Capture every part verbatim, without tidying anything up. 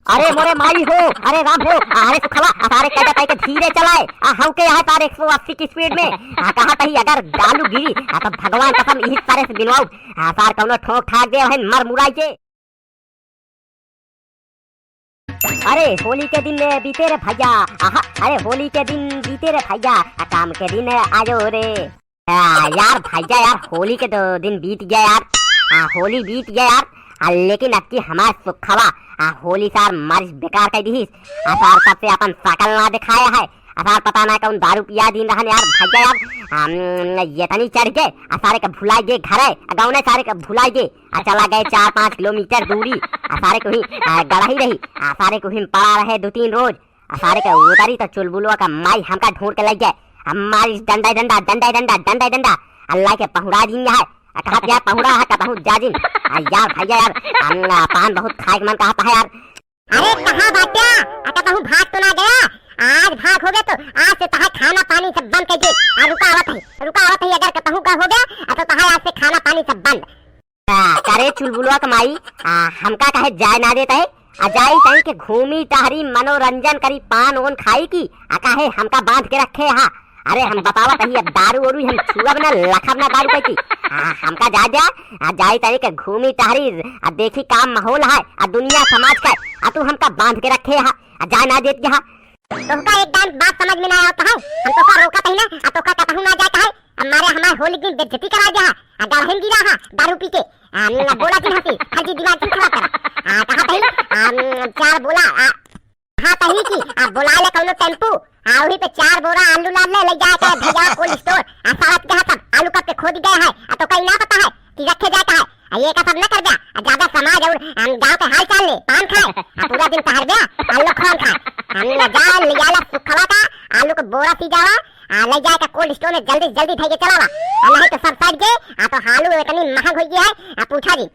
अरे मोरे माई हो, अरे राम हो, अरे सुखवा, आ सारे कह जाता है कि धीरे चलाए, आ हऊ के यहाँ सारे एक सौ अस्सी की स्पीड में, आ कहा तही अगर आलू गिरी, आ तब भगवान कसम इही सारे से बिलवाऊ, आ सार कौनो ठोक ठाक दे है मर मुराई के। अरे होली के दिन बीते रे भैया, आहा, अरे होली के दिन बीते रे भैया, आ काम के दिन आयो रे। आ, यार भैया यार, होली के तो दिन बीत गया यार। आ, होली बीत गया यार। आ, लेकिन अब की हमार सुखवा, आ, होली सार मारिस बेकार कर दीहिस। आ, सार तब से अपन शकल ना दिखाया है। आ, सार पता ना कौन दारू पिया दिन रहन यार भैया यार। आ, हम्म, ये तनी चढ़ के, आ, सारे के भुलाई गए घरे, आ, गौने सारे के भुलाई गए। आ, चला गए चार पाँच किलोमीटर दूरी। आ, सारे को ही, आ, गड़ही रही। आ, सारे को ही पड़ा रहे दो तीन रोज। आ सारे के उतरी तो चुलबुलवा का माई हमका ढूंढ के लग गए। हमारी डंडा डंडा, डंडा डंडा, डंडा डंडा। अल्लाह के पहुड़ा दिन है। आ कहत यार पहुड़ा है, कहूँ जा दिन। आ यार भैया यार, हम, आ, पान बहुत खाए के मन कहता है यार। अरे कहाँ बाट्या? आ कहूँ भाग तो ना गया? आज भाग हो गया तो आज से तहार खाना पानी सब बंद कर दे। आ रुका आवत है, रुका आवत है, अगर कहूँ का हो गया, आ तो तहार आज से खाना पानी सब बंद। आ, करे चुलबुलवा के माई, आ, हमका काहे जाए ना देत है? आ, जाई तई के घूमी टहरी, मनोरंजन करी, पान ओन खाई की, आ, काहे हमका बांध के रखे हा? अरे, हम बतावत हई, अब दारू ओरू हम छुअब ना, लखब ना दारू पी की। आ, हमका जाए द्या, आ, जाई तई के घूमी टहरी, आ, देखी का माहौल है, आ, दुनिया समाज का, आ, तू हमका बांध के रखे हा, आ, जाए ना देत हा। तोहका एक दान बात समझ में ना आवत है, हम तोहका रोकत हई ना, आ तोहका कतहूँ ना जात है, अब मारे हमार होली दिन बेइज्जती करा दिया है, आ गढ़हिन गिरा है दारू पी के, आ, न बोला दिन हंसी, फर्जी दिमाग दिन खराब करा, आ, कहा तही, आ, न, चार बोला, आ, कहा तही की, आ, बोला ले कौनो टेम्पू, आ, वही पे चार बोरा आलू लाद ले, ले जाए के भैया कोल्ड स्टोर, आ, सारा कहा सब आलू कब के खोद गए हैं, आ, तो कहीं ना पता है, कि रखे जाता है। आ, ये का सब न कर जा, आ, ज्यादा समाज और, अम, गाँव के हाल चाल ले, पान खाए, आ, पूरा दिन टहर गया, आ, लो खान खाए। हम ले जा, ले जाला सुखवा का, आलू के बोरा सी जावा, आ, ले जाए का कोल्ड स्टोर में जल्दी, जल्दी धई के चलावा। आ, नहीं तो सब सड़ के, आ, तो आलू इतनी महंग हो गई है, आ, पूछा जी।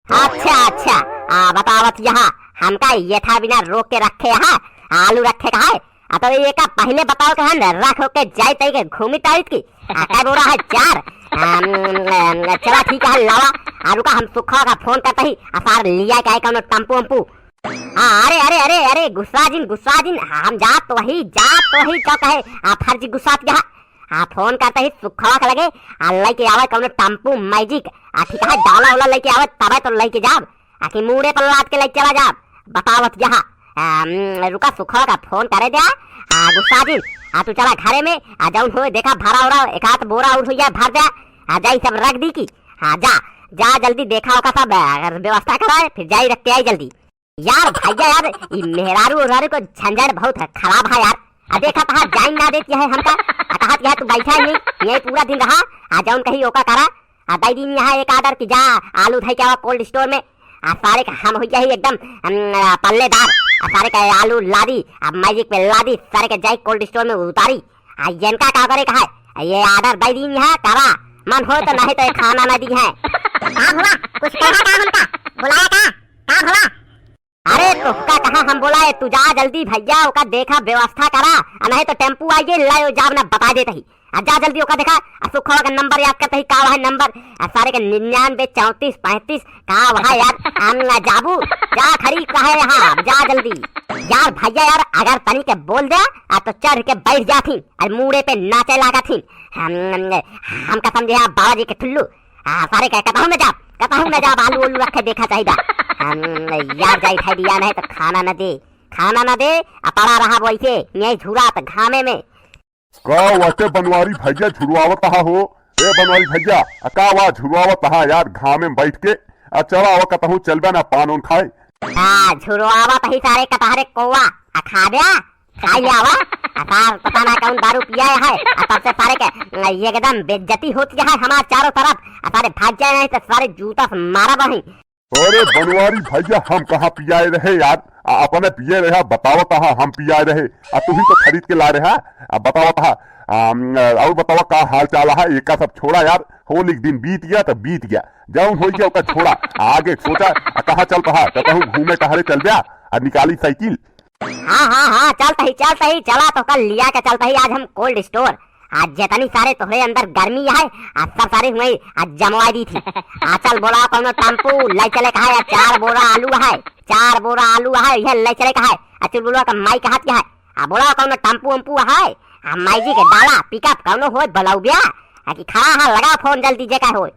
अच्छा, अच्छा, आ, बतावत यहाँ, हमका ये था बिना रोक के रखे है, आलू रखे का है, आ, तो ये का पहले बताओ कि हम रख होके जाए तई के घूमी तारीख की। आ, कै बोरा है? चार। अम, अम, चला ठीक है, लावा। आ, रुका, हम सुखवा का फोन करते ही, आ, सार लिया के आए कौनो टम्पू वम्पू। हाँ, अरे, अरे, अरे, अरे, गुस्सा जिन, गुस्सा जिन, हम जात वही, जात वही, तो कहे, आ, फर्जी गुस्सा गया। आ, फोन करते ही सुखवा के लगे, आ, लेके आवे कौनो टम्पू मैजिक, आ, ठीक है, डाला वाला लेके आवे, तबे तो लेके जाब। आके मूड़े पर लाद के लइ चला जा, बतावत यहाँ। आ, उम, रुका, सुखवा का फोन करे द्या। आ, गुस्सा जिन, आ, तू चला घरे में, आ, जौन होए, देखा, भरा उरा, एक आध बोरा और होइया, भर द्या। आ, जाई सब रख दी की। हाँ, जा, जा जल्दी देखा ओका सब, आ, व्यवस्था कराए, फिर जाई रख के आई जल्दी। यार भैया यार, ई मेहरारू उहरारू को झंझट बहुत है, खराब है यार। आ, देखा तहा जाइन ना देती है हमका, आ, कहत यह तू बैठा ही नहीं, यही पूरा दिन रहा, आ, जौन कही ओका करा। आ, दई दिन यहाँ एक order कि जा आलू धई के आवा cold store में। आ, सारे के हम हो जाही एकदम, अम, आ, पल्लेदार। आ, सारे के आलू लादी, आ, magic पे लादी, सारे के जाई cold store में उतारी। आ, इनका का करे का है? आ, ये order दई दिन यहाँ करा, मन हो तो, नहीं तो ये खाना ना दी है। का हुआ? कुछ कहा का हमका? बुलाया का? का हुआ? अरे तोहका कहा हम बोला है, तू जा जल्दी भैया, ओका देखा व्यवस्था करा, आ नहीं तो टेम्पू आई गई, लायो जाब ना बता देत ही। आ जा जल्दी ओका देखा, आ सुखवा का नंबर याद करते ही का है नंबर, आ सारे के निन्यानवे चौंतीस पैंतीस का वहाँ यार, हम ना जाबू, जा खड़ी का है यहाँ, जा जल्दी। यार भैया यार, अगर तनी के बोल दे, आ तो चढ़ के बैठ जाती, अरे मूड़े पे नाचे लागा थी। हम, हम, हम कसम दे बाबा जी के ठुल्लू, आ, सारे के कतहूँ में जाब, कतहूँ में जाब, आलू उलू रखे देखा चाहिदा। हम, यार जाई खाई दिया नहीं तो खाना न दे, खाना न दे, आ पड़ा रहा वैसे, यही झुरात घामे में। का वाटे बनवारी भैया झुरवावत हा हो? ए बनवारी भैया, आ का वा झुरवावत हा यार घामे में बैठ के? आ चला आवा कतहूँ चलबे ना पान उन खाए। आ, झुरवावत ही सारे कटहरे कोवा, आ खा दे, आ। खाई आवा, आ सार पता ना कौन दारू पिया है, आ तब से सारे के, आ, एकदम बेइज्जती होती है हमार चारों तरफ, आ सारे भाग जाए नहीं तो सारे जूता से मारा बही। अरे बनवारी भैया, हम कहाँ पियाए रहे यार, आ, अपने पिए रहे, बतावत हा हम पियाए रहे, आ तू ही तो खरीद के ला रहे, आ बतावत हा, आ, और बतावा का हाल चाल है, एका सब छोड़ा यार, होली के दिन बीत गया तो बीत गया, जौन हो गया ओका छोड़ा, आगे सोचा, आ कहाँ चल पहा, कहूँ घूमे टहरे चल गया, आ निकाली साइकिल। हाँ, हाँ, हाँ, चलत ही, चलत ही, चला तो कल लिया के चलत ही आज हम cold store। आज जितनी सारे तोहरे अंदर गर्मी है, आज सब सारे हुए आज जमवा दी थी। आ चल बोलाओ कौनो टेम्पू, ले चले का है, चार बोरा आलू है, चार बोरा आलू है, यह ले चले का है। आ चुलबुलवा का माई कहत क्या है, आ बोलाओ कौनो टेम्पू वम्पू है, आ माई जी के डाला पिकअप कौनो होय बोलाओ ब्या, आ कि खड़ा है, लगाओ फोन जल्दी जे का होय।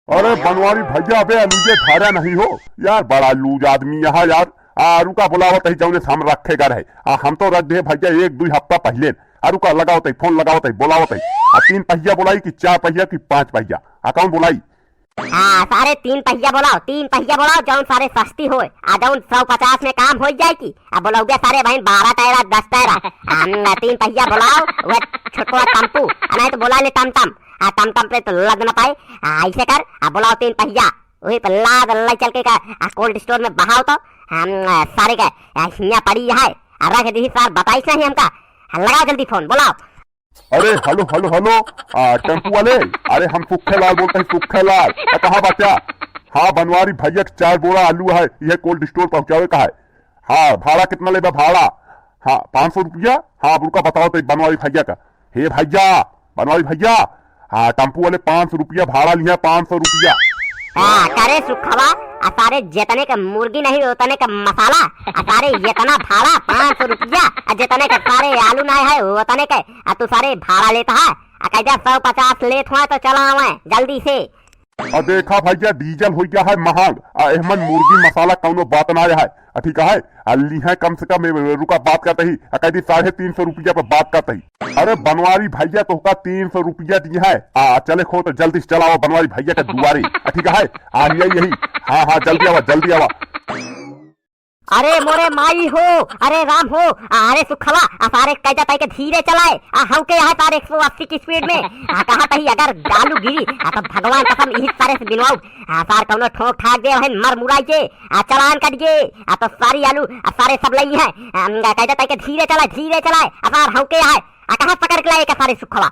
अरे बनवारी भैया, अबे लूजे ठाड़ा नहीं हो यार, बड़ा लूज आदमी यहाँ यार। आ रुका, बोलावत ही जौने से हम रखे गा रहे। आ हम तो रख दे भैया एक दुई हफ्ता पहिले। आ रुका, लगावत ही, फोन लगावत ही, बोलावत ही। आ तीन पहिया बोलाई कि चार पहिया कि पाँच पहिया? आ कौन बोलाई? हाँ, सारे तीन पहिया बोलाओ, तीन पहिया बोलाओ, जौन सारे सस्ती होय, आ जौन सौ पचास में काम हो जाए की। आ बोलाओ बे सारे भाई बारह टायरा, दस टायरा। हम तीन पहिया बोलाओ, वह छोटको टेम्पू, आ नहीं तो बोला ले टमटम। आ टमटम पे तो लद न पाए। आ ऐसे कर, आ बोलाओ तीन पहिया, वही पे लाद ले चल के का, आ कोल्ड स्टोर में बहाओ तो। हम आ, सारे का आ, हियाँ पड़ी है, आ रख दी सार, बताइस नहीं हमका। आ लगाओ जल्दी फोन, बोलाओ। अरे हेलो हेलो हेलो, आ टेम्पू वाले, अरे हम सुखे लाल बोलते हैं, सुखे लाल। आ, कहाँ बाचा? हाँ बनवारी भैया के चार बोरा आलू है, यह कोल्ड स्टोर पहुँचावे का है। हाँ भाड़ा कितना लेबा भाड़ा? हाँ पाँच सौ रुपया। हाँ अब रुका बताओ तो बनवारी भैया का। हे भैया, बनवारी भैया, हाँ टेम्पू वाले पाँच सौ रुपया भाड़ा लिया, पाँच सौ रुपया। हाँ करे सुखवा, आ सारे जितने के मुर्गी नहीं उतने के मसाला, आ सारे इतना भाड़ा पाँच सौ रुपया, आ जितने के सारे आलू नहीं है उतने के, आ तू सारे भाड़ा लेता है, आ कैदा सौ पचास लेत हुआ तो चला आवे जल्दी से। आ देखा भैया, डीजल हो गया है महंग, आ एहमन मुर्गी मसाला कौनो बात ना है, आ ठीक है, आ ली है कम से कम, ए, रुका बात करते ही, आ कह दी साढ़े तीन सौ रुपया पे बात करते ही। अरे बनवारी भैया तोहका तीन सौ रुपया दी है, आ चले खो तो जल्दी से चलाओ बनवारी भैया के दुआरे, आ ठीक है, आ यही यही, हाँ हाँ जल्दी आवा जल्दी आवा। अरे मोरे माई हो, अरे राम हो, अरे सुखवा, आ सारे कैदा ताई के धीरे चलाए, आ हऊ के यहाँ सारे एक सौ अस्सी की स्पीड में, आ कहा तही अगर आलू गिरी, आ तो भगवान कसम यही सारे से बिनवाऊ, आ सार कौनो ठोक ठाक दे वही मर मुराई के, आ चालान कट गए, आ तो सारी आलू, आ सारे सब लई है, आ कैदा ताई के धीरे चलाए, धीरे चलाए, आ सार हऊ के यहाँ, आ कहाँ पकड़ के लाए का सारे सुखवा।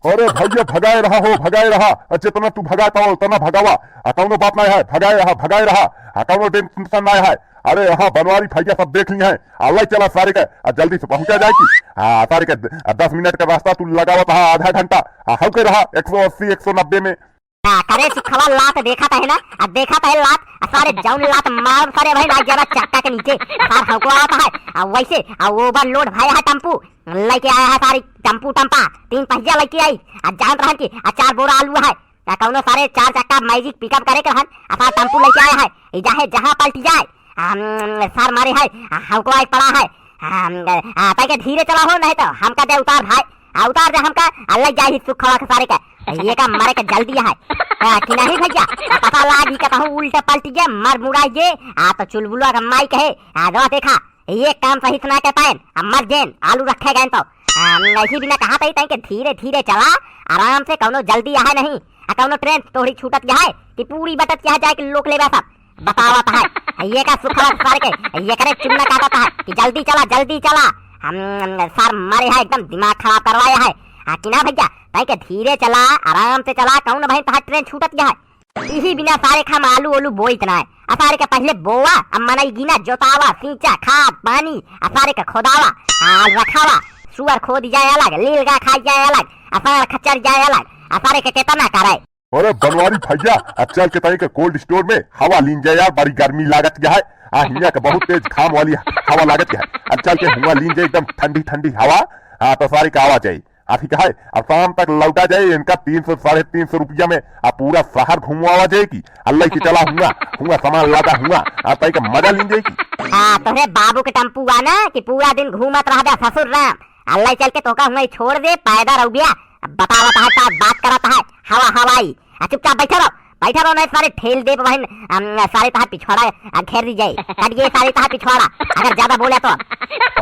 अरे भैया भगाए रहा हो, भगाए रहा। आ, जितना तू भगाए पाओ उतना भगावा। आ, कौनो बात ना है, भगाए रहा, भगाए रहा। आ, कौनो टेंशन ना है। अरे हाँ बनवारी भैया सब देख ली है। आ, ले चला सारे के, आ, जल्दी से पहुंचा जाए की। आ, सारे के द-, आ, दस मिनट का रास्ता तू लगावत हा आधा घंटा। आ, हऊ के रहा एक सौ अस्सी, एक सौ नब्बे में। आ, करे सुखवा लात देखत है ना, आ देखत है लात, आ सारे जौन लात मारब सारे भाई लाग जाबा चक्का के नीचे, आ सार हमको आवत है, आ वैसे, आ overload भाई है टेम्पू, लेके आया है सारी टेम्पू टम्पा, तीन पहिया लेके आई, आ जानत रहन की, आ चार बोरा आलू है, आ कौनो सारे चार चक्का मैजिक पिकअप करे के रहन, आ सार टेम्पू लेके आया है, ई जाहे जहाँ पलटी जाए, आ, हम, सार मारे है, आ हमको आए पड़ा है, आ, हम, आ, ताके धीरे चला हो नहीं तो हमका दे उतार भाई, आ उतार दे हमका, आ ले जाही सुखवा के सारे का। ये का मरे के जल्दी है। आ, कि नहीं भैया? आ, पता लागी का कहूँ उल्टे पलटी गे, मर मुराई गे। आ, तो चुलबुलवा का माई कहे, आ, दवा देखा, ये काम सही से ना कर पाएन, आ, मर जेन, आलू रखे गए तो। आ, नहीं बिना कहा तई तई के धीरे धीरे चला, आराम से कौनो जल्दी आहे नहीं। आ, कौनो ट्रेन तोहरी छूटत के है, कि पूरी बटत के है जाए के लोक लेबा सब। बतावत है, ये का सुखवा सार के, ये करे चुन्ना काटत है कि जल्दी चला, जल्दी चला। हम, हम सार मारे है, एकदम दिमाग खराब करवाए है। हाँ कि ना भैया, ताई के धीरे चला, आराम से चला, कौन भाई तहार ट्रेन छूटत गया है। इही बिना सारे खाम आलू ओलू बोइत ना है। आ सारे के पहले बोवा, अब मनई गिना, जोतावा, सींचा, खाद, पानी, आ सारे के खोदावा, आ रखावा, सुअर खोद जाए अलग, लीलगा खाई जाए अलग, आ सार खच्चर जाए अलग, आ सारे के केतना करे। अरे बनवारी भैया, अब चल के तई के कोल्ड स्टोर में हवा लीन जाए यार, बड़ी गर्मी लागत क्या है। आ हियाँ के बहुत तेज घाम वाली हवा लागत क्या है। अब चल के हुआ लीन जाए एकदम ठंडी ठंडी हवा। हाँ तो सारी का आवा जाए। आ ठीक है, अब शाम तक लौटा जाए इनका तीन सौ, साढ़े तीन सौ रुपया में। आ पूरा शहर घुमवावा जाए की। अल्लाह की चला हुआ, हुआ सामान लादा हुआ। आ तई के मजा लीन जाए की। हाँ तोहरे बाबू के टेम्पू आना कि पूरा दिन घूमत रहबे ससुर राम। अल्लाह चल के तोका हुआ छोड़ दे, पैदा रहुबिया। अब बतावत है, साथ बात करत है, हवा हवाई। आ चुपचाप बैठे रहो, बैठे रहो, नहीं सारे ठेल देब बहन, हम, सारे तहार पिछवाड़ा, आ, घेर दी जाए, कट गए सारे तहार पिछवाड़ा, अगर ज्यादा बोले तो।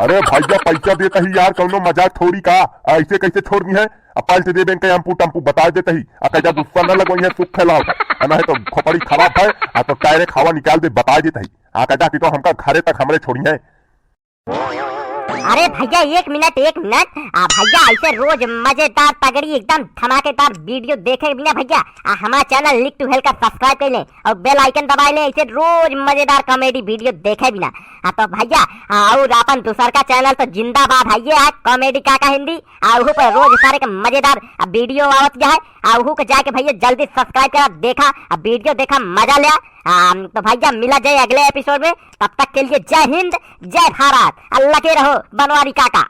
अरे भैया, पैसा देता ही यार, कौनो मजाक थोड़ी का, ऐसे कैसे छोड़ दी है? अब पलट देबे इनके अम्पू टम्पू, बता देता ही, आ कैसा गुस्सा न लगो, यहाँ सुख फैलाओ, आ नहीं तो खोपड़ी खराब है, आ तो डायरेक्ट हवा निकाल दे, बता देता ही, आ कैसा कि तो हमका घरे तक हमरे छोड़ी है। अरे भैया, एक मिनट, एक मिनट। आ भैया, ऐसे रोज मजेदार, तगड़ी, एकदम धमाकेदार video देखे बिना भैया, आ हमार channel Lick to Hell का subscribe कर लें और bell icon दबाए लें, ऐसे रोज मजेदार comedy video देखे बिना। हाँ तो भैया, आ, और अपन दूसर का channel तो जिंदाबाद है ये, आ Comedy काका हिंदी, आ उहू पर रोज सारे के मजेदार, आ, video आवत जाए, आ उहू के जाके भैया जल्दी subscribe करा, देखा, आ video देखा, मजा लिया। आ, तो भैया, मिला जाए अगले episode में, तब तक के लिए जय हिंद, जय भारत, आ लगे रहो बनवारी काका।